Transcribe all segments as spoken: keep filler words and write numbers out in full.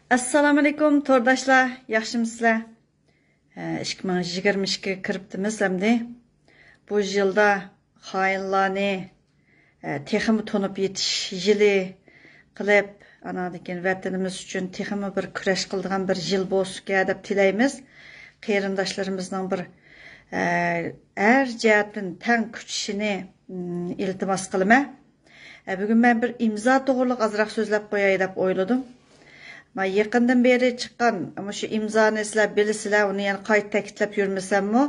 ئەسسالامۇئەلەيكۇم تورداشلار، ياخشىمۇسىلەر؟ ئىككى مىڭ يىگىرمە ئىككىگە كىرىپتىمىز ئەمدى. بۇ يىلدا خائىنلارنى تېخىمۇ تونۇپ يېتىش يىلى قىلىپ، ئاناندىن كېيىن ۋەتىنىمىز ئۈچۈن تېخىمۇ بىر كۈرەش قىلىدىغان بىر يىل بولسۇنكەن دەپ تىلەيمىز. قېرىنداشلىرىمىزنىڭ بىر ھەر جەھەتتىن تەڭ كۈچىشىنى ئىلتىماس قىلىمەن. ئە، بۈگۈن مەن بىر ئىمزا توغرىلىق ئازراق سۆزلەپ قوياي دەپ ئويلىدىم. ما يېقىندىن بېرى چىققان مۇشۇ ئىمزانى سىلەر بىلىسىلەر، ئۇنى يەنە قايتا تەكىتلەپ يۈرمىسەممۇ،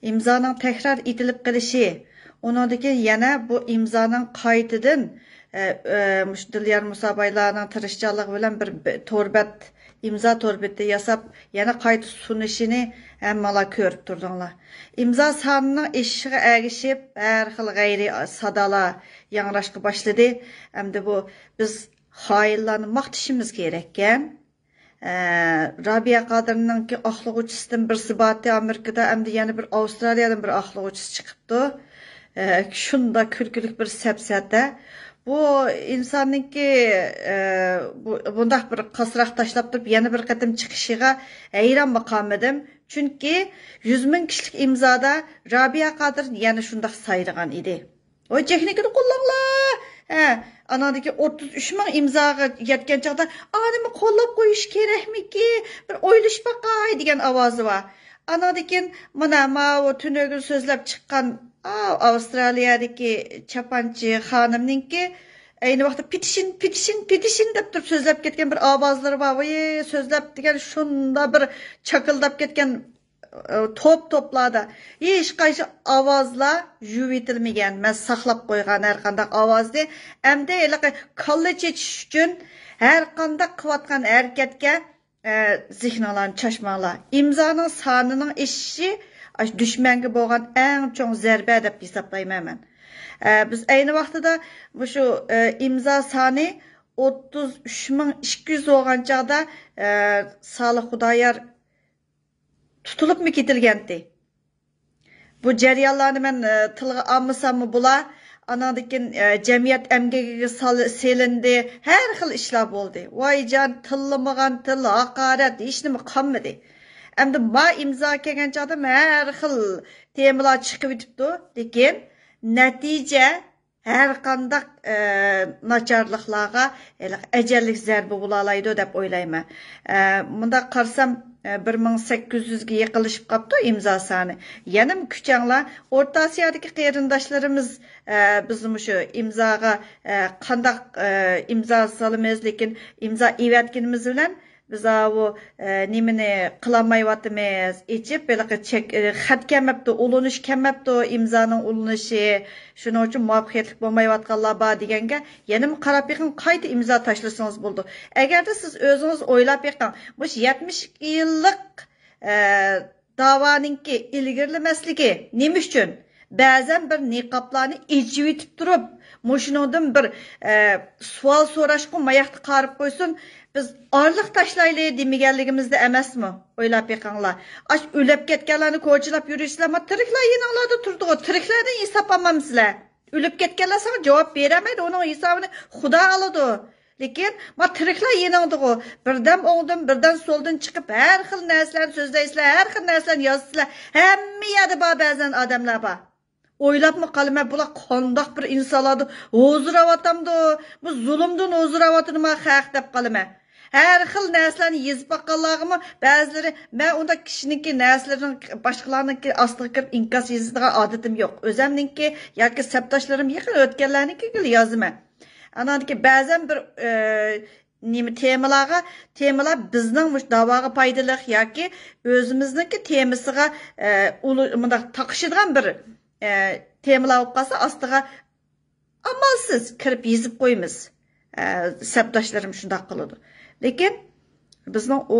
ئىمزانىڭ تەكرار ئېتىلىپ قېلىشى، ئۇنىڭدىن كېيىن يەنە بۇ ئىمزانىڭ قايتىدىن، ئە، ئە، مۇشۇ دىليار مۇسابايلارنىڭ تىرىشچانلىقى بىلەن بىر بە-، تور بەت، ئىمزا تور بېتى ياساپ، يەنە قايتا سۇنۇشىنى ھەممىڭلار كۆرۈپ تۇردۇڭلار. ئىمزا سانىنىڭ ئېشىشىغا ئەگىشىپ، ھەر خىل غەيرىي سادالار ياڭراشقا باشلىدى. ئەمدى بۇ بىز خائىنلارنى ماختىشىمىز كېرەككەن. ئە، رابىيە قادىرنىڭكى ئاقلىغۇچىسىدىن بىرسى بارتى ئامېرىكىدا، ئەمدى يەنە بىر ئاۋسترالىيەدىن بىر ئاقلىغۇچىسى چىقىپتۇ. ئە، شۇنداق كۈلكىلىك بىر سەپسەتە. بۇ ئىنساننىڭكى، ئە، بۇ، بۇنداق بىر قاسراق تاشلاپ تۇرۇپ، يەنە بىر قېتىم چىقىشىغا ھەيرانمۇ قالمىدىم. چۈنكى يۈز مىڭ كىشىلىك ئىمزادا رابىيە قادىر يەنە شۇنداق سايرىغان ئىدى. ۋاي، تېخنىكىنى قوللاڭلار! ھە، ئاناندىكى ئوتتۇز ئۈچ مىڭ ئىمزاغا يەتكەن چاغدا ئادەمنى قوللاپ قويۇش كېرەكمىكى؟ بىر ئويلىشىپ باقاي دېگەن ئاۋازى بار. ئاناندىن كېيىن مانا ماۋۇ تۈنۈگۈن سۆزلەپ چىققان، ئاۋ، ئاۋسترالىيەدىكى چاپانچى خانىمنىڭكى ئەينى ۋاقىتتا پېتىشىن، پېتىشىن، پېتىشىن دەپ تۇرۇپ سۆزلەپ كەتكەن بىر ئاۋازلىرى بار. ۋاي، سۆزلەپ دېگەن شۇنداق بىر چاكىلداپ كەتكەن، ئە، توپ-توپلاردا. ھېچقايسى ئاۋازلار يۇيۇۋېتىلمىگەن. مەن ساقلاپ قويغان ھەر قانداق ئاۋازنى. ئەمدى ھېلىقى كاللا چېچىش ئۈچۈن ھەر قانداق قىلىۋاتقان ھەرىكەتكە، ئە، زېھنىڭلارنى چاچماڭلار. ئىمزانىڭ سانىنىڭ ئېشىشى ئاشۇ دۈشمەنگە بولغان ئەڭ چوڭ زەربە دەپ ھېسابلايمەن مەن. ئە، بىز ئەينى ۋاقتىدا مۇشۇ، ئە، ئىمزا سانى ئوتتۇز ئۈچ مىڭ ئىككى يۈز بولغان چاغدا، ئە، سالىھ خۇدايار تۇتۇلۇپمۇ كېتىلگەنتى. بۇ جەريانلارنى مەن، ئە، تىلغا ئالمىساممۇ بولا. ئاناندىن كېيىن، ئە، جەمئىيەت ئەمگىكىگە سال-، سېلىندى. ھەر خىل ئىشلار بولدى. ۋايجان، تىللىمىغان تىل، ھاقارەت، ھېچنېمە قالمىدى. ئەمدى ما ئىمزا كەلگەن چاغدا ھەر خىل تېمىلار چىقىۋېتىپتۇ. لېكىن نەتىجە ھەر قانداق، ئە، ناچارلىقلارغا ھېلىقى ئەجەللىك زەربە بولالايدۇ دەپ ئويلايمەن. ئە، مۇنداق قارىسام، ئە، بىر مىڭ سەككىز يۈزگە يېقىنلىشىپ قاپتۇ ئىمزا سانى. يەنىمۇ كۈچەڭلار، ئورتا ئاسىيادىكى قېرىنداشلىرىمىز، ئە، بىز مۇشۇ ئىمزاغا، ئە، قانداق، ئە، ئىمزا سالىمىز، لېكىن ئىمزا ئېۋەتكىنىمىز بىلەن بىز ئاۋۇ، ئە، نېمىنى قىلالمايۋاتىمىز، ئېچىپ، ھېلىقى چەك، ئە، خەت كەلمەپتۇ، ئۇلىنىش كەلمەپتۇ، ئىمزانىڭ ئۇلىنىشى، شۇنىڭ ئۈچۈن مۇۋەپپەقىيەتلىك بولمايۋاتقانلار بار دېگەنگە يەنىمۇ قاراپ بېقىڭ، قايتا ئىمزا تاشلىسىڭىز بولىدۇ. ئەگەردە سىز ئۆزىڭىز ئويلاپ بېقىڭ، مۇشۇ يەتمىش ئىككى يىللىق، ئە، داۋانىڭكى ئىلگىرىلىمەسلىكى نېمە ئۈچۈن؟ بەزەن بىر نىقابلارنى ئېچىۋېتىپ تۇرۇپ، مۇشۇنىڭدىن بىر، ئە، سوئال سوراشقا ماياقتا قارىپ قويسۇن، بىز ئارىلىق تاشلايلى دېمىگەنلىكىمىزدە ئەمەسمۇ؟ ئويلاپ بېقىڭلار. ئاش ئۆلۈپ كەتكەنلەرنى كوچىلاپ يۈرۈشسىلەر، ما تىرىكلەر يېنىڭلاردا تۇرىدىغۇ، تىرىكلەردىن ھېساب ئالمامسىلەر؟ ئۆلۈپ كەتكەنلەر ساڭا جاۋاب بېرەلمەيدۇ، ئۇنىڭ ھېسابىنى خۇدا ئالىدۇ. لېكىن ما تىرىكلەر يېنىڭدىغۇ، بىردەم ئوڭدىن، بىردەم سولدىن چىقىپ، ھەر خىل نەرسىلەرنى سۆزلەيسىلەر، ھەر خىل نەرسىلەرنى يازىسىلەر. ھەممە يەردە بار، بەزەن ئادەملەر بار. ئويلاپمۇ قالىمەن، بۇلار قانداق بىر ئىنسانلاردۇ، ھۇزۇراۋاتامدۇ، بۇ زۇلۇمدىن ھۇزۇراۋاتىدىما خەق دەپ قالىمەن. ھەر خىل نەرسىلەرنى يېزىپ باققانلارغىمۇ بەزىلىرى، مەن ئۇنداق كىشىنىڭكى نەرسىلىرىنىڭ باشقىلارنىڭكى ئاستىغا كىرىپ ئىنكاس يېزىدىغان ئادىتىم يوق. ئۆزەمنىڭكى ياكى سەپداشلىرىم يېقىن ئۆتكەنلەرنىڭكىگىلا يازىمەن. ئاناندىكى بەزەن بىر، ئە، نېمە تېمىلارغا، تېمىلار بىزنىڭ مۇشۇ داۋاغا پايدىلىق ياكى ئۆزىمىزنىڭكى تېمىسىغا، ئە، ئۇلۇ-، مۇنداق تاقىشىدىغان بىر، ئە، تېمىلار بولۇپ قالسا ئاستىغا ئامالسىز كىرىپ يېزىپ قويىمىز. ئە، سەپداشلىرىم شۇنداق قىلىدۇ. لېكىن بىزنىڭ ئۇ،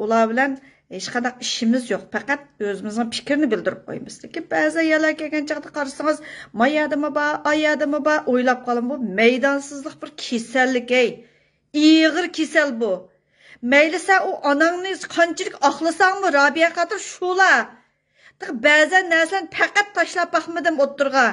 ئۇلار بىلەن ھېچقانداق ئىشىمىز يوق. پەقەت ئۆزىمىزنىڭ پىكرىنى بىلدۈرۈپ قويىمىز. لېكىن بەزى يەرلەرگە كەلگەن چاغدا قارىسىڭىز، ما يەردىمۇ بار، ئا يەردىمۇ بار، ئويلاپ قالىمەن، بۇ مەيدانسىزلىق بىر كېسەللىك، ھەي. ئېغىر كېسەل بۇ. مەيلى سەن ئۇ ئاناڭنى قانچىلىك ئاقلىساڭمۇ، رابىيە قادىر شۇلا. تېخى بەزەن نەرسىلەرنى پەقەت تاشلاپ باقمىدىم ئوتتۇرىغا.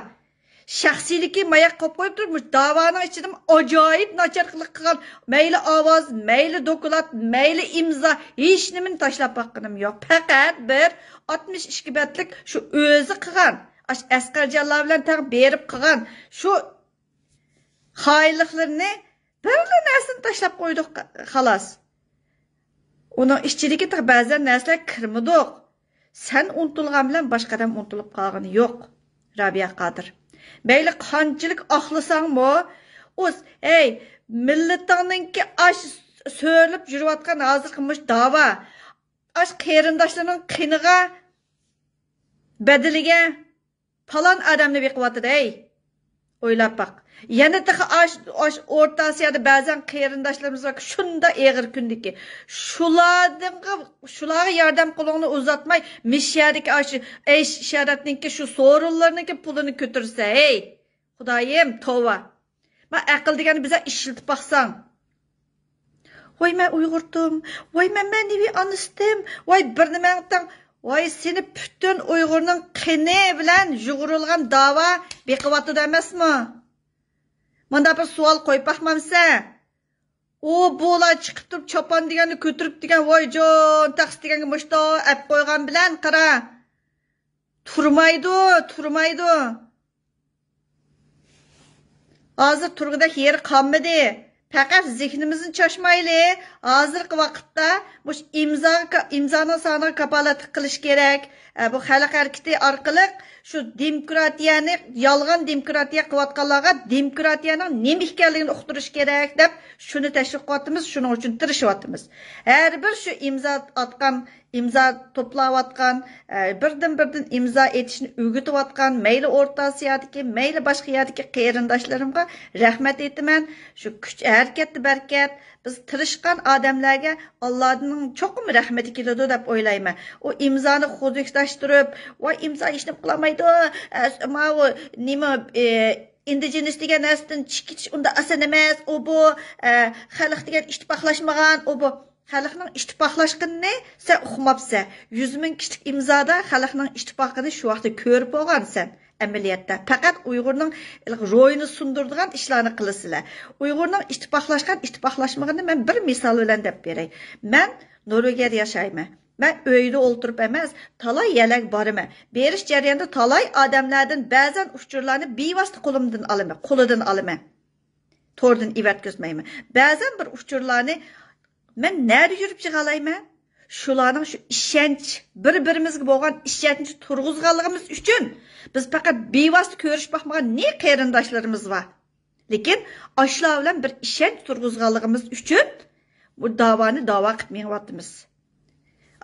شەخسىيلىكى ماياق قويۇپ قويۇپ تۇرۇپ، مۇشۇ داۋانىڭ ئىچىدىمۇ ئاجايىپ ناچارلىق قىلغان، مەيلى ئاۋاز، مەيلى دوكلات، مەيلى ئىمزا، ھېچنېمىنى تاشلاپ باققىنىم يوق. پەقەت بىر ئاتمىش ئىككى بەتلىك شۇ ئۆزى قىلغان، ئاش ئەسقەرجانلار بىلەن تەڭ بېرىپ قىلغان شۇ خائىنلىقلىرىنى، بىرلا نەرسىنى تاشلاپ قويدۇق، خالاس. ئۇنىڭ ئىچىدىكى تېخى بەزەن نەرسىلەر كىرمىدۇق. سەن ئۇنتۇلغان بىلەن باشقا ئادەم ئۇنتۇلۇپ قالغىنى يوق. رابىيە قادىر. مەيلى قانچىلىك ئاقلىساڭمۇ، ئۇ، ھەي، مىللىتىڭنىڭكى ئاش سۆرىلىپ يۈرۈۋاتقان ھازىرقى مۇشۇ داۋا، ئاش قېرىنداشلىرىنىڭ قېنىغا، بەدىلىگە پالان ئادەمنى بېقىۋاتىدۇ، ھەي. ئويلاپ باق. يەنە تېخى ئاش، ئاش ئورتا ئاسىيادا بەزەن قېرىنداشلىرىمىز بار، شۇنداق ئېغىر كۈندىكى. شۇلاردىنغا، شۇلارغا ياردەم قولۇڭنى ئۇزاتماي، مىشەدىكى ئاش، ئەيش ئىشارەتنىڭكى شۇ سورۇنلىرىنىڭكى پۇلىنى كۆتۈرسە، ھەي. خۇدايىم، توۋا. ما ئەقىل دېگەننى بىزە ئىشلىتىپ باقساڭ. ۋاي مەن ئۇيغۇرتۇم، ۋاي مەن مەنىۋى ئانىسىتىم، ۋاي بىر نېمەڭتىڭ، ۋاي سېنى پۈتۈن ئۇيغۇرنىڭ قېنى بىلەن يۇغۇرۇلغان داۋا بېقىۋاتىدۇ ئەمەسمۇ؟ مۇنداق بىر سوئال قويۇپ باقمامسەن؟ ئۇ بۇلار چىقىپ تۇرۇپ چاپان دېگەننى كۆتۈرۈپ دېگەن، ۋاي جان تەخسە دېگەنگە مۇشتا ئەپ قويغان بىلەن قارا. تۇرمايدۇ، تۇرمايدۇ. ھازىر تۇرغۇدەك يېرى قالمىدى. پەقەت زېھنىمىزنى چاچمايلى. ھازىرقى ۋاقىتتا مۇشۇ ئىمزا، ئىمزانىڭ سانىغا كاپالەتلىك قىلىش كېرەك. ئە، بۇ خەلق ھەرىكىتى ئارقىلىق شۇ دېموكراتىيەنى، يالغان دېموكراتىيە قىلىۋاتقانلارغا دېموكراتىيەنىڭ نېمە ئىكەنلىكىنى ئۇقتۇرۇش كېرەك دەپ شۇنى تەشۋىق قىلىۋاتىمىز، شۇنىڭ ئۈچۈن تىرىشىۋاتىمىز. ھەر بىر شۇ ئىمزا ئاتقان، ئىمزا توپلاۋاتقان، ئە، بىردىن-بىردىن ئىمزا ئېتىشنى ئۆگىتىۋاتقان، مەيلى ئورتا ئاسىيادىكى، مەيلى باشقا يەردىكى قېرىنداشلىرىمغا رەھمەت ئېيتىمەن. شۇ كۈچ ھەرىكەتتە بەرىكەت. بىز تىرىشقان ئادەملەرگە ئاللادىن چوقۇم رەھمىتى كېلىدۇ دەپ ئويلايمەن. ئۇ ئىمزانى خۇدۈكلەشتۈرۈپ، ۋاي ئىمزا ھېچنېمە قىلالمايدۇ، ئە، ماۋۇ نېمە، ئە، ئىندىجېنىس دېگەن نەرسىدىن چىقىپ كېتىش ئۇنداق ئاسان ئەمەس، ئۇ بۇ، ئە، خەلق دېگەن ئىتتىپاقلاشمىغان، ئۇ بۇ. خەلقنىڭ ئىتتىپاقلاشقىنىنى سەن ئۇقماپسەن. يۈز مىڭ كىشىلىك ئىمزادا خەلقنىڭ ئىتتىپاقىنى شۇ ۋاقىتتا كۆرۈپ بولغانسەن ئەمەلىيەتتە. پەقەت ئۇيغۇرنىڭ روھىنى سۇندۇرىدىغان ئىشلارنى قىلىسىلەر. ئۇيغۇرنىڭ ئىتتىپاقلاشقان، ئىتتىپاقلاشمىغىنىنى مەن بىر مىسال بىلەن دەپ بېرەي. مەن نورۋېگىيەدە ياشايمەن. مەن ئۆيدە ئولتۇرۇپ ئەمەس، تالاي يەرلەرگە بارىمەن. بېرىش جەريانىدا تالاي ئادەملەردىن بەزەن ئۇچۇرلارنى بىۋاسىتە قولۇمدىن ئالىمەن، قولىدىن ئالىمەن. توردىن ئېۋەتكۈزمەيمەن. بەزەن بىر ئۇچۇرلارنى مەن نەدە يۈرۈپ يىغالايمەن؟ شۇلارنىڭ شۇ ئىشەنچ، بىر-بىرىمىزگە بولغان ئىشەنچ تۇرغۇزغانلىقىمىز ئۈچۈن بىز پەقەت بىۋاسىتە كۆرۈشۈپ باقمىغان نى قېرىنداشلىرىمىز بار. لېكىن ئاشۇلار بىلەن بىر ئىشەنچ تۇرغۇزغانلىقىمىز ئۈچۈن بۇ داۋانى داۋا قىلىپ مېڭىۋاتىمىز.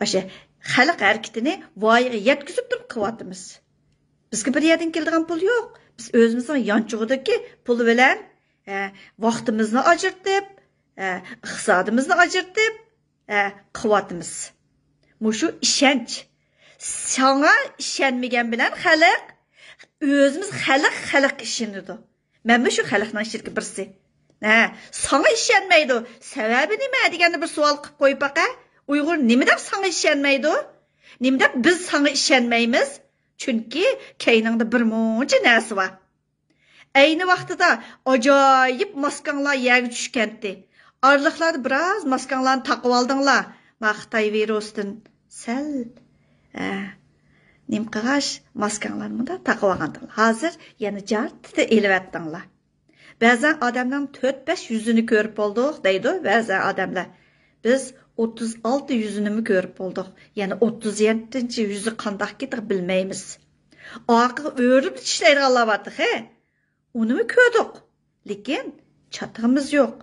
ئاشۇ خەلق ھەرىكىتىنى ۋايىغا يەتكۈزۈپ تۇرۇپ قىلىۋاتىمىز. بىزگە بىر يەردىن كېلىدىغان پۇل يوق. بىز ئۆزىمىزنىڭ يانچۇقىدىكى پۇل بىلەن، ئە، ۋاقتىمىزنى ئاجرىتىپ، ئە، ئىقتىسادىمىزنى ئاجرىتىپ، ئە، قىلىۋاتىمىز. مۇشۇ ئىشەنچ. ساڭا ئىشەنمىگەن بىلەن خەلق، ئۆزىمىز خەلق، خەلققە ئىشىنىدۇ. مەنمۇ شۇ خەلقنىڭ ئىچىدىكى بىرسى. ھە، ساڭا ئىشەنمەيدۇ. سەۋەبى نېمە دېگەننى بىر سوئال قىلىپ قويۇپ باقە. ئۇيغۇر نېمە دەپ ساڭا ئىشەنمەيدۇ؟ نېمە دەپ بىز ساڭا ئىشەنمەيمىز؟ چۈنكى كەينىڭدە بىر مۇنچە نەرسە بار. ئەينى ۋاقتىدا ئاجايىپ ماسكاڭلار يەرگە چۈشكەنتى. ئارىلىقلاردا بىراز ماسكاڭلارنى تاقىۋالدىڭلار. ما خىتاي ۋىرۇسىدىن سەل، ئە، نېمە قىلغاچ، ماسكاڭلارنى مۇنداق تاقىۋالغانتىڭلار. ھازىر يەنە جارتىدا ئېلىۋەتتىڭلار. بەزەن ئادەمنىڭ تۆت-بەش يۈزىنى كۆرۈپ بولدۇق، دەيدۇ بەزەن ئادەملەر. بىز ئوتتۇز ئالتە يۈزىنىمۇ كۆرۈپ بولدۇق. يەنە ئوتتۇز يەتتىنچى يۈزى قانداق كېتىغ بىلمەيمىز. ئارقىغا ئۆرۈلۈپ ئىشلەيدىغانلار بار تېخى. ئۇنىمۇ كۆردۇق. لېكىن چاتىقىمىز يوق.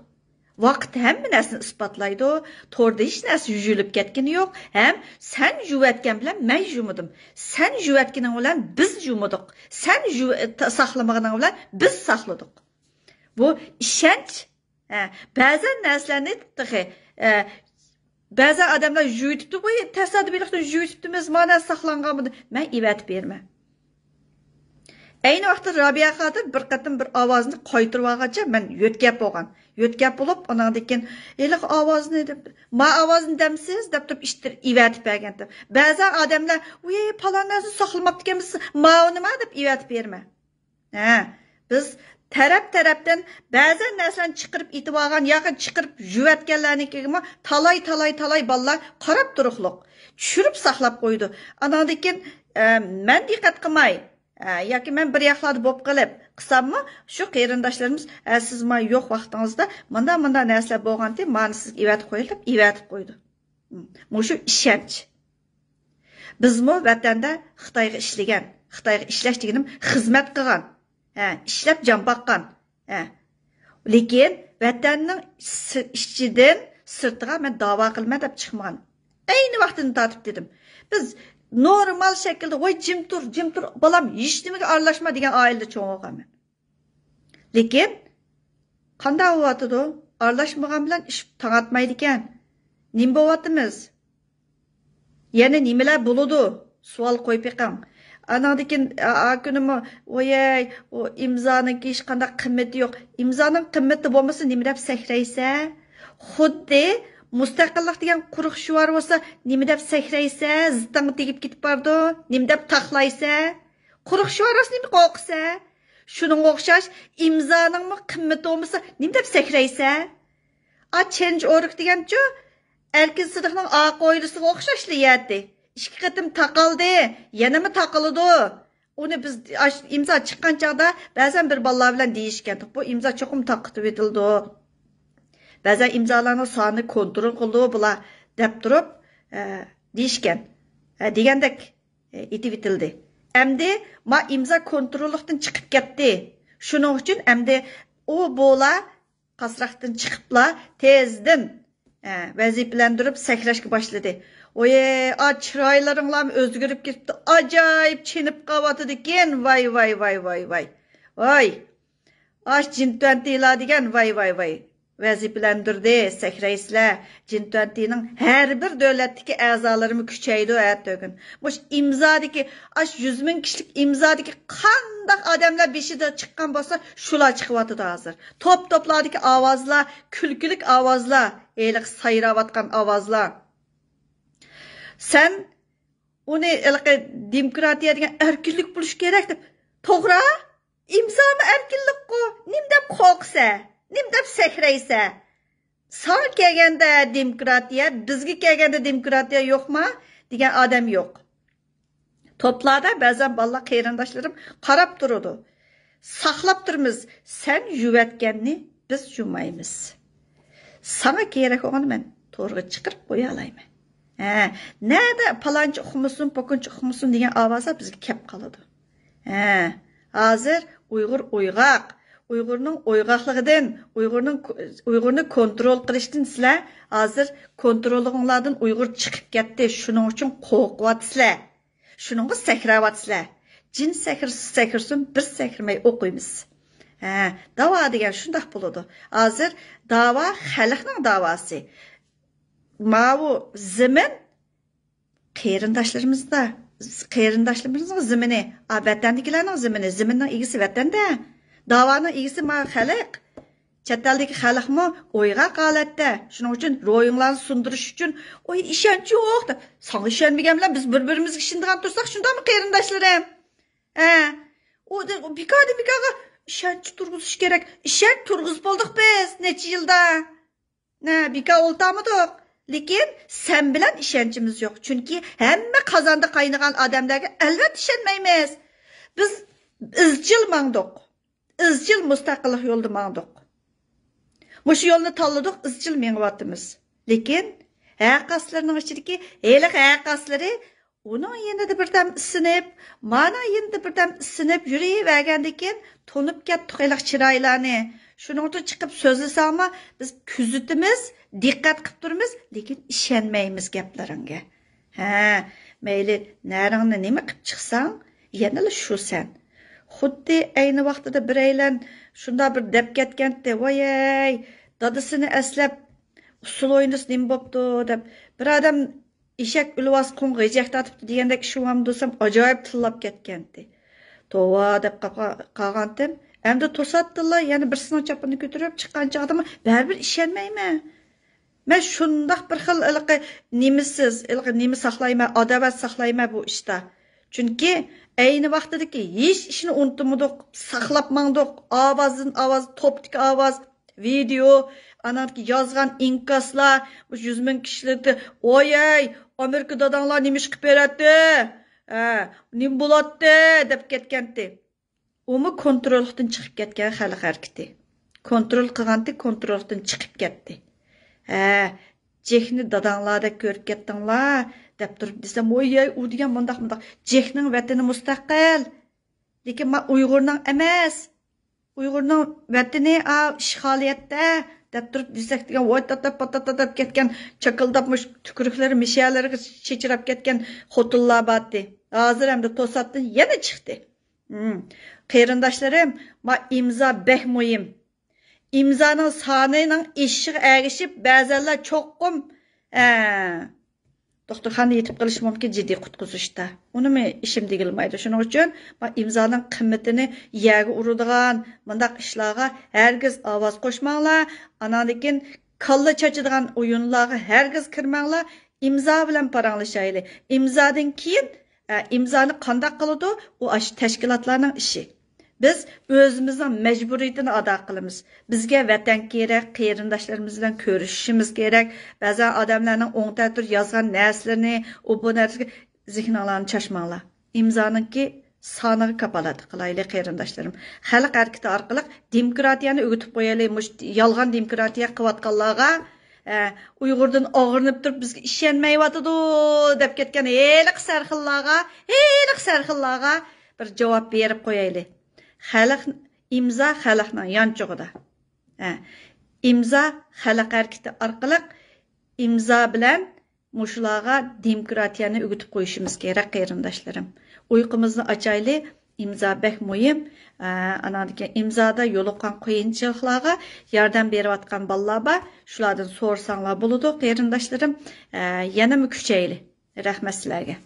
ۋاقىت ھەممە نەرسىنى ئىسپاتلايدۇ. توردا ھېچ نەرسە يۇيۇلۇپ كەتكىنى يوق. ھەم سەن يۇيۇۋەتكەن بىلەن مەن يۇمىدىم. سەن يۇيۇۋەتكىنىڭ بىلەن بىز يۇمىدۇق. سەن يۇ-، تا-، ساقلىمىغىنىڭ بىلەن بىز ساقلىدۇق. بۇ ئىشەنچ. ھە، بەزەن نەرسىلەرنى تېخى، ئە، بەزەن ئادەملەر يۇيۇۋېتىپتۇ، بۇ تاسادىپىيلىقتىن يۇيۇۋېتىپتىمىز، مانا ساقلانغان بۇ. مەن ئېۋەتىپ بېرىمەن. ئەينى ۋاقىتتا رابىيە خاتىن بىر قېتىم بىر ئاۋازنى قايتۇرۇۋالغانچە مەن يۆتكەپ بولغان. يۆتكەپ بولۇپ، ئۇنىڭدىن كېيىن، ھېلىقى ئاۋازنى دەپ، ما ئاۋازنى دەمسىز دەپ تۇرۇپ ئىتتىرىپ ئېۋەتىپ بەرگەنتىم. بەزەن ئادەملەر، ۋۇي، پالان نەرسىنى ساقلىماپتىكەنمىز، ماۋۇنىما دەپ ئېۋەتىپ بېرىمەن. ھە، بىز تەرەپ-تەرەپتىن بەزەن نەرسىلەرنى چىقىرىپ ئېتىۋالغان ياكى چىقىرىپ يۇۋەتكەنلەرنىڭكىگىمۇ تالاي، تالاي، تالاي بالىلار قاراپ تۇرۇقلۇق. چۈشۈرۈپ ساقلاپ قويىدۇ. ئاناندىن كېيىن، ئە، مەن دىققەت قىلماي، ئە، ياكى مەن بىر ياقلاردا بولۇپ قېلىپ قىلساممۇ، شۇ قېرىنداشلىرىمىز، ئە، سىز ما يوق ۋاقتىڭىزدا مۇنداق، مۇنداق نەرسىلەر بولغانتى، مانا سىزگە ئېۋەتىپ قوياي دەپ ئېۋەتىپ قويىدۇ. مۇشۇ ئىشەنچ. بىزمۇ ۋەتەندە خىتايغا ئىشلىگەن، خىتايغا ئىشلەش دېگىنىم خىزمەت قىلغان، ھە، ئىشلەپ جان باققان، ھە. لېكىن ۋەتەننىڭ س-، ئىچىدىن سىرتىغا مەن داۋا قىلىمەن دەپ چىقمىغان. ئەينى ۋاقتىدىن تارتىپ دېدىم. بىز نورمال شەكىلدە، ۋاي، جىم تۇر، جىم تۇر، بالام، ھېچنېمىگە ئارىلاشما دېگەن ئائىلىدە چوڭ بولغان مەن. لېكىن قانداق بولۇۋاتىدۇ؟ ئارىلاشمىغان بىلەن ئىش تاڭاتمايدىكەن. نېمە بولۇۋاتىمىز؟ يەنە نېمىلەر بولىدۇ؟ سوئال قويۇپ بېقىڭ. ئاناندىن كېيىن، ئا، ئا كۈنىمۇ، ۋويەي، ئۇ ئىمزانىڭكى ھېچقانداق قىممىتى يوق. ئىمزانىڭ قىممىتى بولمىسا، نېمە دەپ سەكرەيسە؟ خۇددى مۇستەقىللىق دېگەن قۇرۇق شوئار بولسا، نېمە دەپ سەكرەيسە؟ زىتىڭغا تېگىپ كېتىپ بارىدۇ. نېمە دەپ تاقلايسە؟ قۇرۇق شوئار بولسا، نېمە قورقىسە؟ شۇنىڭغا ئوخشاش، ئىمزانىڭمۇ قىممىتى بولمىسا، نېمە دەپ سەكرەيسە؟ ئا، چېنج ئورگ دېگەنچۇ، ئەركىن سىدىقنىڭ ئاق ئويلىسىغا ئوخشاشلا يەتتى. ئىككى قېتىم تاقالدى، يەنىمۇ تاقىلىدۇ. ئۇنى بىز ئاش-، ئىمزا چىققان چاغدا بەزەن بىر بالىلار بىلەن دېيىشكەن، بۇ ئىمزا چوقۇم تاقىتىۋېتىلىدۇ. بەزەن ئىمزالارنىڭ سانىنى كونترول قىلىدۇ بۇلار، دەپ تۇرۇپ، ئە، دېيىشكەن. ئە، دېگەندەك، ئە، ئېتىۋېتىلدى. ئەمدى ما ئىمزا كونتروللۇقتىن چىقىپ كەتتى. شۇنىڭ ئۈچۈن ئەمدى ئۇ بولا قاسراقتىن چىقىپلا تېزدىن، ئە، ۋەزىپىلەندۈرۈپ سەكرەشكە باشلىدى. ۋوي، ئا، چىرايلىرىڭلارمۇ ئۆزگىرىپ كېتىپتۇ. ئاجايىپ چېنىپ قاۋاتىدىكەن. ۋاي، ۋاي، ۋاي، ۋاي، ۋاي. ۋاي. ئاش جىنتۇەنتىلار دېگەن، ۋاي، ۋاي، ۋاي. ۋەزىپىلەندۈردى، سەكرەيسىلەر. جىنتۇەنتىنىڭ ھەر بىر دۆلەتتىكى ئەزالىرىمۇ كۈچەيدۇ ئەتىگۈن. مۇشۇ ئىمزادىكى، ئاش يۈز مىڭ كىشىلىك ئىمزادىكى قانداق ئادەملەر بېشىدا چىققان بولسا، شۇلار چىقىۋاتىدۇ ھازىر. توپ-توپلاردىكى ئاۋازلار، كۈلكىلىك ئاۋازلار، ھېلىقى سايراۋاتقان ئاۋازلار. سەن ئۇنى ھېلىقى دېموكراتىيە دېگەن ئەركىنلىك بولۇشى كېرەك دەپ، توغرا؟ ئىمزامۇ ئەركىنلىكقۇ، نېمە دەپ قورقىسە؟ نېمە دەپ سەكرەيسە؟ ساڭا كەلگەندە دېموكراتىيە، بىزگە كەلگەندە دېموكراتىيە يوقما؟ دېگەن ئادەم يوق. توپلاردا بەزەن بالىلار قېرىنداشلىرىم قاراپ تۇرىدۇ. ساقلاپ تۇرىمىز، سەن يۇۋەتكەننى بىز يۇمايمىز. ساڭا كېرەك بولغاندا مەن تورغا چىقىرىپ قويالايمەن. ھە، نەدە پالانچى ئۇقمىسۇن، پوكۇنچى ئۇقمىسۇن دېگەن ئاۋازلار بىزگە كەپ قالىدۇ. ھە، ھازىر ئۇيغۇر ئويغاق. ئۇيغۇرنىڭ ئويغاقلىقىدىن، ئۇيغۇرنىڭ، ئۇيغۇرنى كونترول قىلىشتىن سىلەر ھازىر كونتروللۇقۇڭلاردىن ئۇيغۇر چىقىپ كەتتى. شۇنىڭ ئۈچۈن قورقۇۋاتىسىلەر. شۇنىڭغا سەكرەۋاتىسىلەر. جىن سەكرىسە سەكرىسۇن، بىز سەكرىمەي ئوقۇيمىز. ھە، داۋا دېگەن شۇنداق بولىدۇ. ھازىر داۋا خەلقنىڭ داۋاسى. ماۋۇ زېمىن قېرىنداشلىرىمىزدا، قېرىنداشلىرىمىزنىڭ زېمىنى، ئا، ۋەتەندىكىلەرنىڭ زېمىنى، زېمىننىڭ ئىگىسى ۋەتەندە. داۋانىڭ ئىگىسى ما خەلق. چەت ئەلدىكى خەلقمۇ ئويغاق ھالەتتە. شۇنىڭ ئۈچۈن روھىڭلارنى سۇندۇرۇش ئۈچۈن، ئوي، ئىشەنچ يوق دەپ، ساڭا ئىشەنمىگەن بىلەن بىز بىر-بىرىمىزگە ئىشىنىدىغان تۇرساق، شۇنداقمۇ قېرىنداشلىرىم؟ ھە. ئۇ دە-، بىكاردىن بىكارغا ئىشەنچ تۇرغۇزۇش كېرەك. ئىشەنچ تۇرغۇزۇپ بولدۇق بىز نەچچە يىلدا. ھە، بىكار ئولتۇرمىدۇق. لېكىن سەن بىلەن ئىشەنچىمىز يوق. چۈنكى ھەممە قازاندا قاينىغان ئادەملەرگە ئەلۋەتتە ئىشەنمەيمىز. بىز ئىزچىل ماڭدۇق. ئىزچىل مۇستەقىللىق يولىدا ماڭدۇق. مۇشۇ يولنى تاللىدۇق، ئىزچىل مېڭىۋاتىمىز. لېكىن ھەر قايسىلىرىنىڭ ئىچىدىكى ھېلىقى ھەر قايسىلىرى ئۇنىڭ يېنىدا بىردەم ئىسسىنىپ، مانىڭ يېنىدا بىردەم ئىسسىنىپ يۈرۈۋەرگەندىن كېيىن تونۇپ كەتتۇق ھېلىقى چىرايلارنى. شۇنىڭغا چىقىپ سۆزلىسەڭمۇ بىز كۆزىتىمىز، دىققەت قىلىپ تۇرىمىز، لېكىن ئىشەنمەيمىز گەپلىرىڭگە. ھە، مەيلى، نەرىڭنى نېمە قىپ چىقساڭ، يەنىلا شۇ سەن. خۇددى ئەينى ۋاقتىدا بىرەيلەن شۇنداق بىر دەپ كەتكەنتى، ۋايەي، دادىسىنى ئەسلەپ، ئۇسسۇل ئوينىسا نېمە بوپتۇ، دەپ. بىر ئادەم ئېشەك ئۆلۈۋالسا قۇمغا غىجەك تارتىپتۇ دېگەندەك ئىش بولامدۇ دېسەم، ئاجايىپ تىللاپ كەتكەنتى. توۋا دەپ قاپا-، قالغانتىم. ئەمدى توساتتىلا يەنە بىرسىنىڭ چاپىنىنى كۆتۈرۈپ چىققان چاغدىمۇ بەرىبىر ئىشەنمەيمەن. مەن شۇنداق بىر خىل ھېلىقى نېمىسىز، ھېلىقى نېمە ساقلايمەن، ئاداۋەت ساقلايمەن بۇ ئىشتا. چۈنكى ئەينى ۋاقتىدىكى ھېچ ئىشنى ئۇنتۇمىدۇق، ساقلاپ ماڭدۇق. ئاۋازدىن ئاۋاز، توپتىكى ئاۋاز، ۋىدېئو، ئاناندىكى يازغان ئىنكاسلار، مۇشۇ يۈز مىڭ كىشىلىكتە، ۋاي-ھەي، ئامېرىكا داداڭلار نېمە ئىش قىلىپ بېرەتتى؟ ھە، نېمە بولاتتى؟ دەپ كەتكەنتى. ئۇمۇ كونتروللۇقتىن چىقىپ كەتكەن خەلق ھەرىكىتى. كونترول قىلغانتى، كونتروللۇقتىن چىقىپ كەتتى. ھە، جېكنى داداڭلاردەك كۆرۈپ كەتتىڭلار، دەپ تۇرۇپ دېسەم، ۋوي-يەي، ئۇ دېگەن مۇنداق، مۇنداق. جېكنىڭ ۋەتىنى مۇستەقىل. لېكىن ما ئۇيغۇرنىڭ ئەمەس. ئۇيغۇرنىڭ ۋەتىنى ئا، ئىشغالىيەتتە، دەپ تۇرۇپ دېسەك دېگەن، ۋوي تاتاپ پاتاتاپ كەتكەن، چاكىلداپ مۇش تۈكۈرۈكلىرى مىشەلىرىگە چېچىراپ كەتكەن خوتۇنلار بارتى. ھازىر ئەمدى توساتتىن يەنە چىقتى. ھىم. قېرىنداشلىرىم، ما ئىمزا بەك مۇھىم. ئىمزانىڭ سانىنىڭ ئېشىشىغا ئەگىشىپ، بەزەنلەر چوقۇم، ئە، دوختۇرخانىدا يېتىپ قېلىشى مۇمكىن جىددىي قۇتقۇزۇشتا. ئۇنىمۇ ئىشىم دېگىلىمايدۇ. شۇنىڭ ئۈچۈن ما ئىمزانىڭ قىممىتىنى يەرگە ئۇرىدىغان مۇنداق ئىشلارغا ھەرگىز ئاۋاز قوشماڭلار. ئاناندىن كېيىن كاللا چاچىدىغان ئويۇنلارغا ھەرگىز كىرمەڭلار. ئىمزا بىلەن پاراڭلىشايلى. ئىمزادىن كېيىن، ئە، ئىمزانى قانداق قىلىدۇ؟ ئۇ ئاشۇ تەشكىلاتلارنىڭ ئىشى. بىز ئۆزىمىزنىڭ مەجبۇرىيىتىنى ئادا قىلىمىز. بىزگە ۋەتەن كېرەك، قېرىنداشلىرىمىز بىلەن كۆرۈشۈشىمىز كېرەك. بەزەن ئادەملەرنىڭ ئوڭ تەتۈر يازغان نەرسىلىرىنى، ئۇ بۇ نەرسىگە زېھنىڭلارنى چاچماڭلار. ئىمزانىڭكى سانىغا كاپالەتلىك قىلايلى، قېرىنداشلىرىم. خەلق ھەرىكىتى ئارقىلىق دېموكراتىيەنى ئۆگىتىپ قويايلى. مۇشۇ يالغان دېموكراتىيە قىلىۋاتقانلارغا، ئە، ئۇيغۇردىن ئاغرىنىپ تۇرۇپ بىزگە ئىشەنمەيۋاتىدۇ دەپ كەتكەن ھېلىقى سەرخىللارغا، ھېلىقى سەرخىللارغا بىر جاۋاب بېرىپ قويايلى. خەلق، ئىمزا خەلقنىڭ يانچۇقىدا. ھە، ئىمزا خەلق ھەرىكىتى ئارقىلىق ئىمزا بىلەن مۇشۇلارغا دېموكراتىيەنى ئۆگىتىپ قويۇشىمىز كېرەك، قېرىنداشلىرىم. ئۇيقۇمىزنى ئاچايلى، ئىمزا بەك مۇھىم. ئە، ئاناندىن كېيىن ئىمزادا يولۇققان قىيىنچىلىقلارغا ياردەم بېرىۋاتقان بالىلار بار، شۇلاردىن سورىساڭلار بولىدۇ، قېرىنداشلىرىم. ئە، يەنىمۇ كۈچەيلى. رەھمەت سىلەرگە.